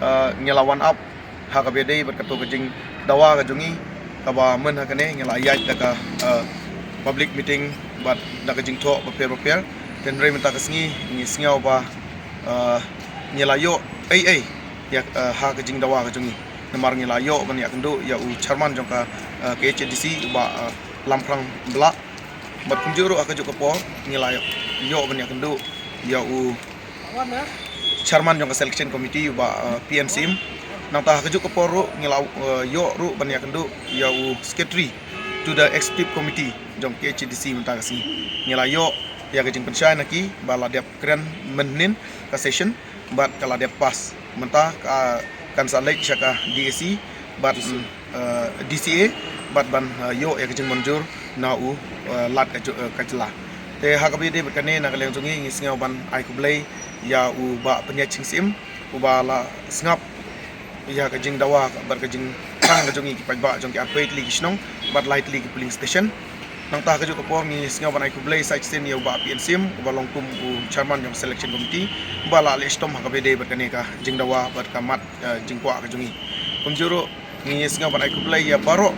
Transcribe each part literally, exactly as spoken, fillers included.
Uh, ngi la wan ap ha kaba ïadei bad kato ka jingdawa ka jong ngi, kaba mynta kane ngi la ïaid da ka, uh, public meeting bad da ka jingthoh bapher bapher. Te hynrei mynta ka sngi ngi sngew ba, uh, ngi la ïoh ei ei ïa, uh, ha ka jingdawa ka jong ngi. Namar ngi la ïoh ban ïakynduh ïa u chairman jong ka, uh, K H A D C, u Bah, uh, Lamphrang Blah. Bad kumjuh ruh ha kajuh ka por ngi la ïoh ban ïakynduh ïa u chairman jong ka selection committee, u Bah, uh, P N Syiem. Nangta ha kajuh ka por ruh ngi la, uh, ïoh ruh ban ïakynduh ïa u secretary to the executive committee jong K H A D C mynta ka sngi. Ngi la ïoh ïa ka jingpynshai na ki ba la dep kren mynhynnin ka session bad ka la dep pass. Mynta ka kan sa leit sha ka D A C bad, mm, uh, D C A bad ban, uh, ïoh ïa ka jingmynjur na u, uh, Lat ka ju-, uh, ka jylla. Te ha kaba ïadei bad kane, na ka liang jong ngi ngi sngew ban ai khublei ïa u Bah Pynïaid Sing Syiem, uba la sngap ïa ka jingdawa bad ka jingthrang ka jong ngi ki paidbah jong ki arphew tylli ki shnong bad lai tylli ki polling station. Nangta ha kajuh ka por ngi sngew ban ai khublei sa shisien ïa u Bah P N Syiem, uba long kum u chairman jong selection committee, uba la leh shitom ha kaba ïadei bad kane ka jingdawa bad ka mat, uh, jingkwah ka jong ngi. Kumjuh ruh ngi sngew ban ai khublei ïa baroh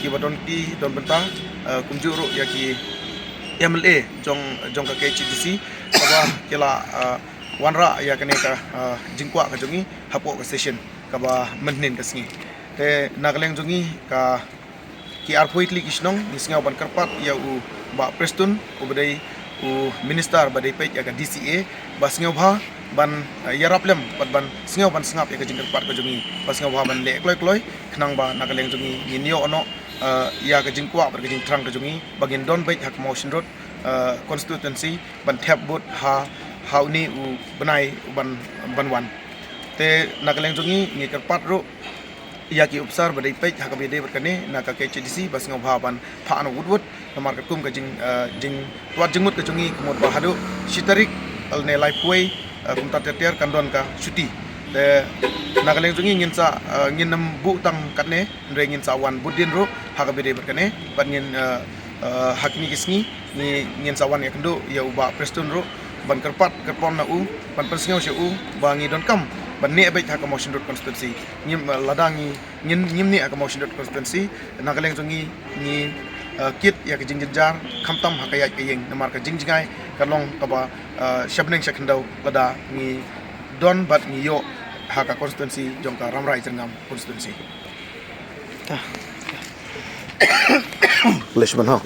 kiba don ki don bynta, uh, kumjuh ruh ïa ki M L A jong, jong ka K H A D C, kaba ki la, uh, wanrah ïa kane ka, uh, jingkwah ka jong ngi hapoh ka session kaba mynhynnin ka sngi. Te na ka liang jong ngi ka ki arphew tylli ki shnong ngi sngew ban kyrpad ïa u Bah Prestone, uba dei u minister ba dei peit ïa ka D C A, ba sngewbha ban, uh, ïarap lem bad ban sngew ban sngap ïa ka jingkyrpad ka jong ngi, ba sngewbha ban leh kloi kloi, khnang ba na ka liang jong ngi ngin ïoh noh, uh, ïa ka jingkwah bad ka jingthrang ka jong ngi, ba ngin don beit ha ka Mawshynrut, uh, constituency ban thep vote ha, ha une u bnai uban, ban wan. Te na ka liang jong ngi ngi kyrpad ruh ïa ki ophisar ba dei peit ha kaba ïadei bad kane na ka K H A D C, ba sngewbha ban phah noh wut wut, namar katkum ka jing, uh, jingtwad jingmut ka jong ngi ka mut ba haduh shi tarik lane laiphew, uh, kumta ter ter kan don ka shuti. Te na ka liang jong ngi ngin sa, uh, ngin ym buh tang katne, hynrei ngin sa wan buddien ruh ha kaba ïadei bad kane, bad ngin, uh, uh, ha kine ki sngi ngi, ngin sa wan ïakynduh ïa u Bah Prestone ruh ban kyrpad kyrpon na u, ban pynsngew sha u ba ngi donkam ban neh beit ha ka Mawshynrut constituency. Ngim, uh, lada ngi, ngin, ngim neh ha ka Mawshynrut constituency, na ka liang jong ngi ngi, uh, kit ïa ka jingjynjar khamtam ha ka ïaid ka ïeng, namar ka jingjngai ka long kaba, uh, sha bneng sha khyndew lada ngi don bad ngi ïoh ha ka constituency jong ka Rambrai Jyrngam constituency. Lishman ha.